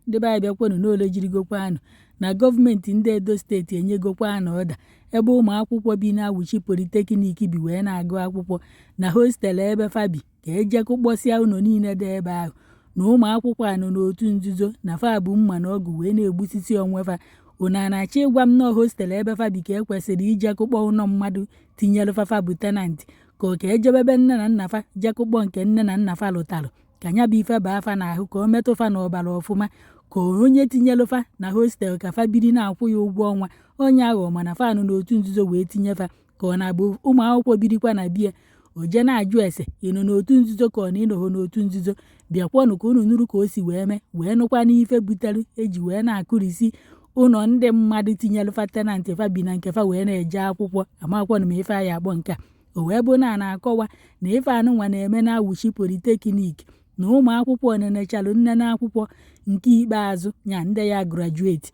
Ndị be anyị, bịakwanụ n'ole jirigokwanụ na gọọmenti ndị Edo Steeti enyegokwanụ order ebe ụmụ akwụkwọ bi na Auchi Polytechnic bi wee na-agụ akwụkwọ na hostel ebe fa bi, ka eje kụkpọsịa ụlọ niile dị ebe ahụ, na ụmụ akwụkwọ a nọ n'otu nzuzo na fa bụ mma na ọgụ wee na-egbusisi onwe fa. Unu a na-achọ ịgwa m nọọ hostel ebe fa bi ka e kwesịrị ije kụkpọ ụlọ mmadụ tinyere fa, fa bụ tenant, ka ọ ka ejebebe nne na nna fa je kụkpọ nke nne na nna fa lụtalụ, ka nya bụ ife baa fa n'ahụ, ka o metụ fa n'ọbara ọfụma, ka onye tinyelu fa na hostel ka fa biri na-akwụ ya ụgwọ ọnwa, onye aghọ mana fa nọ n'otu nzuzo wee tinye fa, ka ọ na-abụ ụmụ akwụkwọ birikwa na bie o jee na-ajụ ese ị nọ n'otu nzuzo ka ọ na ịnọghọ n'otu nzuzo? Bịakwanụ ka unu nụrụ ka o si wee mee, wee nụkwa n'ife butere eji wee na-akụrisi ụlọ ndị mmadụ tinyelu fa tenant, fa bi na nke fa wee na-eje akwụkwọ. Amakwanụ m ife anyị akpọ nke a. O wee bụ na a na-akọwa na ife anụnwa na-eme na Auchi Polytechnic, na ụmụ akwụkwọ nenechalụ nne na akwụkwọ nke ikpeazụ nya ndị ya graduate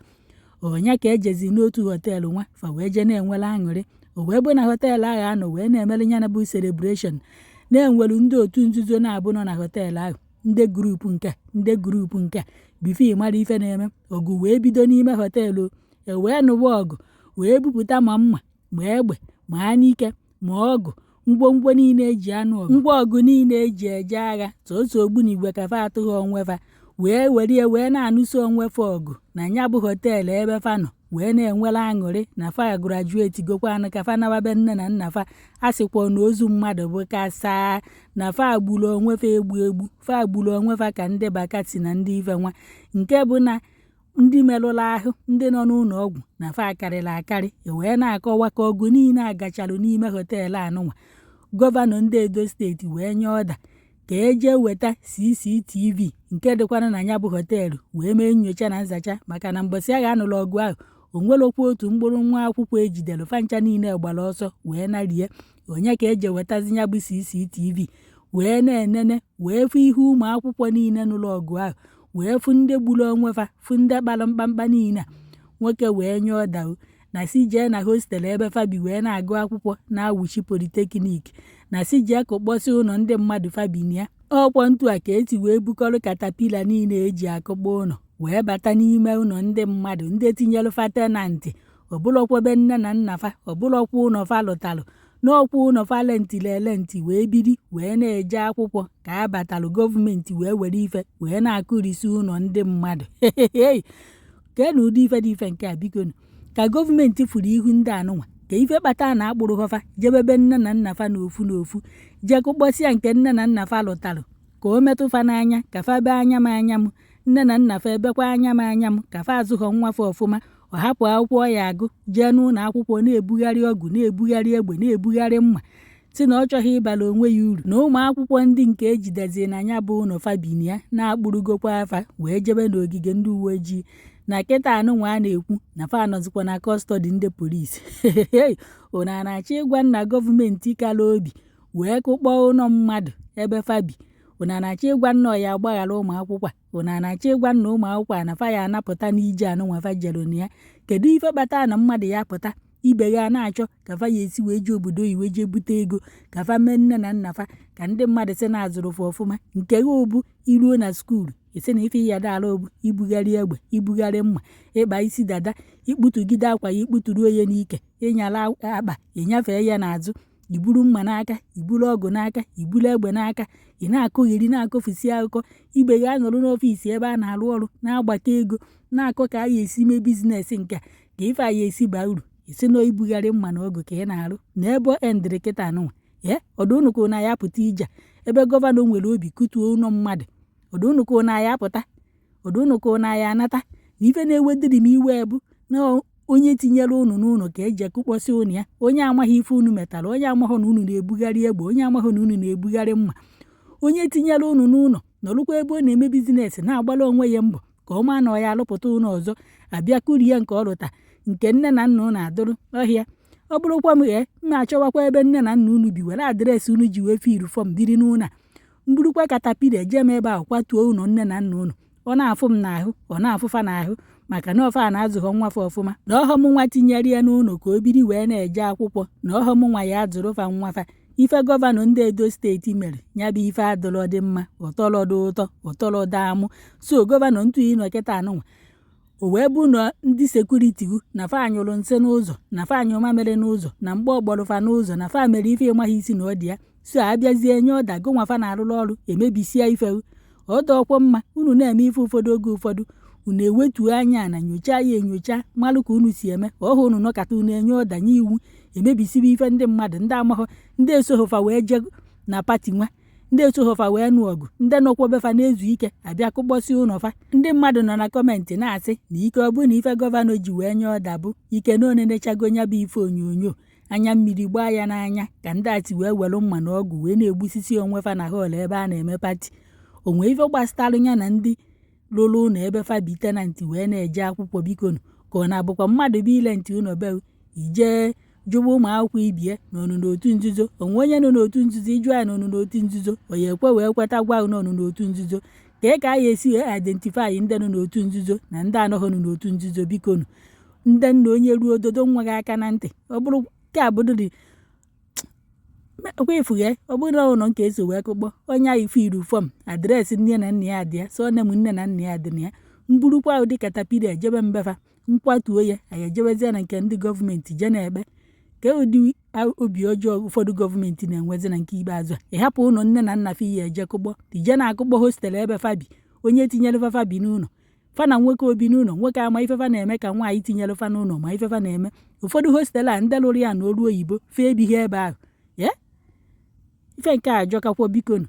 ọnya ka ejezi n'otu hotel nwa fa wee jee na-enwere aṅụrị. O wee bụ na hotel ahụ anọ wee na-emere ya na bụ celebration, na-enwelu ndị otu nzuzo na-abụ nọ na hotel ahụ, ndị group nke ndị group nke before mara ife na-eme, ọgụ wee bido n'ime hotel. E wee nụwa ọgụ, wee bupụta ma mma, ma egbe, ma anyike, ma ọgụ, ngwongwo niile eji anụ ọgụ, ngwa ọgụ niile eji eje agha, sọsọ ogbunigwe ka fa atụghị onwe fa, wee were wee na-anụso onwe fa ọgụ na ya bụ hotel ebe fa nọ wee na-enwere aṅụrị na fa graduate gokwanụ ka fa nawabe nne na nna fa. A sịkwa na ozu mmadụ bụ kasaa na fa gburu onwe fa egbu egbu, fa gburu onwe fa ka ndị bakati na ndị ife nwa, nke bụ na ndị merụrụ ahụ, ndị nọ n'ụlọ ọgwụ na fa karịrị akarị. E wee na-akọwa ka ọgụ niile agachalụ n'ime hotel anụnwa, gọvanọ ndị Edo Steeti wee nye order ka eje weta CCTV nke dịkwana na ya bụ hotel wee mee nyocha na nzacha, maka na mbọsị agha anụrụ ọgụ ahụ, o nwerokwa otu mkpụrụ nwa akwụkwọ ejidere. Fancha niile gbara ọsọ wee narie. Onye ka eje wetazi ya bụ CCTV wee na-enene, wee fụ ihe ụmụ akwụkwọ niile nụrụ ọgụ ahụ, wee fụ ndị gburu onwe fa, fụ ndị kpara mkpamkpa niile a. Nwoke wee nye order na si jee na hostel ebe fa bi wee na-agụ akwụkwọ na Auchi Polytechnic, na si jee kụkpọsị ụlọ ndị mmadụ fa bi na ya. Ọkwọ ntu a ka esi wee bukọrọ caterpillar niile eji akụkpọ ụlọ wee bata n'ime ụlọ ndị mmadụ, ndị tinyere fa tenant, ọbụlọkwa be nne na nna fa, ọbụlọkwa ụlọ fa lụtalụ, n'ọkwa ụlọ fa rentịrị erentị wee biri wee na-eje akwụkwọ, ka a batalụ gọọmenti wee were ife wee na-akụrisi ụlọ ndị mmadụ. Kee na ụdị ife dị ife nke a, bikonu, ka gọọmenti furu ihu ndị anụnwa ka ife kpata na akpụrụ họfa jebebe nne na nna fa n'ofu n'ofu, jee kụkpọsịa nke nne na nna fa lụtalụ, ka o metụ fa n'anya, ka fa bee anya m anya m, nne na nna fa ebekwa anya m anya m, ka fa azụghọ nwa fa ọfụma, ọ hapụ akwụkwọ ya agụ, jee n'ụlọ akwụkwọ na-ebugharị ọgụ, na-ebugharị egbe, na-ebugharị mma, si na ọ chọghị ịbara onwe ya uru. Na ụmụ akwụkwọ ndị nke ejidezi na ya bụ ụlọ fa bi na ya na-akpụrụgokwa afa wee jebe n'ogige ndị uwe ojii, na kịta anụnwa a na-ekwu na fa anọzikwa na custody ndị polisi. Unu a na-achọ ịgwa nna gọọmenti kara obi wee kụkpọọ ụlọ mmadụ ebe fa bi, unu a na-achọ ịgwa nna ya agbaghara ụmụ akwụkwọ a? Unu a na-achọ ịgwa nna ụmụ akwụkwọ a na fa ya anapụta n'ije anụnwa fa jere na ya? Kedu ife kpatara na mmadụ ya pụta ibe ya na-achọ ka fa ya esi wee jee obodo oyibo jee bute ego ka fa mee nne na nna fa ka ndị mmadụ si na-azụrụ fa ọfụma? Nke gị bụ iruo na school, isi na ife ya dara bụ ibugharị egbe, ibugharị mma, ịkpa isi dada, ikputugide akwa ya, ikputuruo ya n'ike, ịnyara akpa, ịnyafee ya n'azụ, iburu mma n'aka, iburu ọgụ n'aka, iburu egbe n'aka, ị na-akụgheri, na-akọfusi akụkọ. Ibe gị anọrọ n'office ebe a na-arụ ọrụ, na-agbakọ ego, na-akọ ka a ya esi mee business nke ka ife a ya esi baa uru, isi na ibugharị mma na ọgụ ka ị na-arụ na ebe endịrị kịta anụnwa. Ee, ọdụ unu ka na ya pụta ije ebe gọvanọ nwere obi kụtuo ụlọ mmadụ, ọdụ unu ka na ya apụta, ọdụ unu ka na ya anata. Na ife na-ewedịrị m iwe bụ na onye tinyere unu n'ụlọ ka eji ekụkpọsị ụnụ ya, onye amaghị ife unu metara, onye amaghị na unu na-ebugharị egbe, onye amaghị na unu na-ebugharị mma, onye tinyere unu n'ụlọ nọrụkwa ebe ọ na-eme business na-agbara onwe ya mbọ ka ọ maa na ọ ya alụpụta ụlọ ọzọ, abịa kụrie nke ọ lụta, nke nne na nna unu adụrụ ọhịa. Ọ bụrụkwa m, ee, m na-achọwakwa ebe nne na nna unu bi, were address unu ji wee fill form biri n'ụlọ a, mburukwa caterpillar eje m ebe ahụ kwatuo ụlọ nne na nna unu. Ọ na-afụ m n'ahụ, ọ na-afụfa n'ahụ, maka na ọfa na-azụghọ nwa fa ọfụma, na ọghọm nwa tinyere ya n'ụlọ ka o biri wee na-eje akwụkwọ, na ọghọm nwa ya azụrụ fa nwa fa. Ife gọvanọ ndị Edo steeti mere ya bụ ife adịrọ dị mma, ọtọrọdụ ụtọ, ọtọrọdụ amụ. So gọvanọ, ntu ịnọ kịta anụnwa, o wee bụ na ndị security na fa anyụrụ nsị n'ụzọ, na fa anyụ mamịrị n'ụzọ, na mgbe ọgbọrọ fa n'ụzọ, na fa mere ife ịmaghị isi na ọ dị ya. So abịazie nye ọda gụnwa fa na-arụrụ ọrụ, emebisia ife ọdọọkwọ mma. Unu na-eme ife ụfọdụ, oge ụfọdụ unu ewetuo anya na nyochaa ya enyocha, malụ ka unu si eme ka ọhụ unu nọkata, unu enye ọda, nye iwu, emebisibe ife ndị mmadụ, ndị amaghọ, ndị esoghọfa wee jee na party nwa, ndị esoghọfa wee nụ ọgụ, ndị nọkwa befa na-ezu ike, abịa kụkpọsị ụlọ fa. Ndị mmadụ nọ na comment na-asị na ike ọ bụrụ na ife gọvanọ ji wee nye ọda bụ ike na onenechago nya bụ ife onyonyo, anya mmiri gbaa ya n'anya ka ndị a si wee were mma na ọgụ wee na-egbusisi onwe fa na hall ebe a na-eme party. Onwe ife gbasatalụ ya na ndị lụrụ ụlọ ebe fa bi, tenant, wee na-eje akwụkwọ? Bikonu, ka ọ na-abụkwa mmadụ bụ ile ntị ụlọ be ijee jụba ụmụ akwụkwọ ibie na ọnụ n'otu nzuzo. Onwe onye nọ n'otu nzuzo, ịjụ ya na ọnụ n'otu nzuzo, ọ ya ekwe wee kweta gwa na ọnụ n'otu nzuzo? Ka a ya esi wee identify ndị nọ n'otu nzuzo na ndị anọghị nọ n'otu nzuzo? Bikonu, ndị nna, onye ruo ododo nwa gị aka na ntị, ọ bụrụ nke a bụdụdị ọkwa ifughe, ọ bụrụ na ụlọ nke eso wee kụkpọ onye ahụ, ife iru form, address nne na nna ya dị ya, so nne m, nne na nna ya dị na ya, mburukwa ụdị caterpillar ejebe mbefa nkwatuo ya. Anyị ejebezie na nke ndị gọọmenti je na-ekpe ka ụdị obi ọjọọ ụfọdụ gọọmenti na-enwezi na nke ikpeazụ a. Ịhapụ ụlọ nne na nna fa ya eje kụkpọ, ije na-akụkpọ hostel ebe fa bi, onye tinyere fa bi n'ụlọ fa na nwoke obi n'ụlọ, nwoke ama ife fa na-eme ka nwaanyị tinyere fa n'ụlọ ma ife fa na-eme. Ụfọdụ hostel a, ndị lụrụ ya na olu oyibo fa ebighị ebe ahụ. Ye ife nke a ajọkakwa. Bikonu.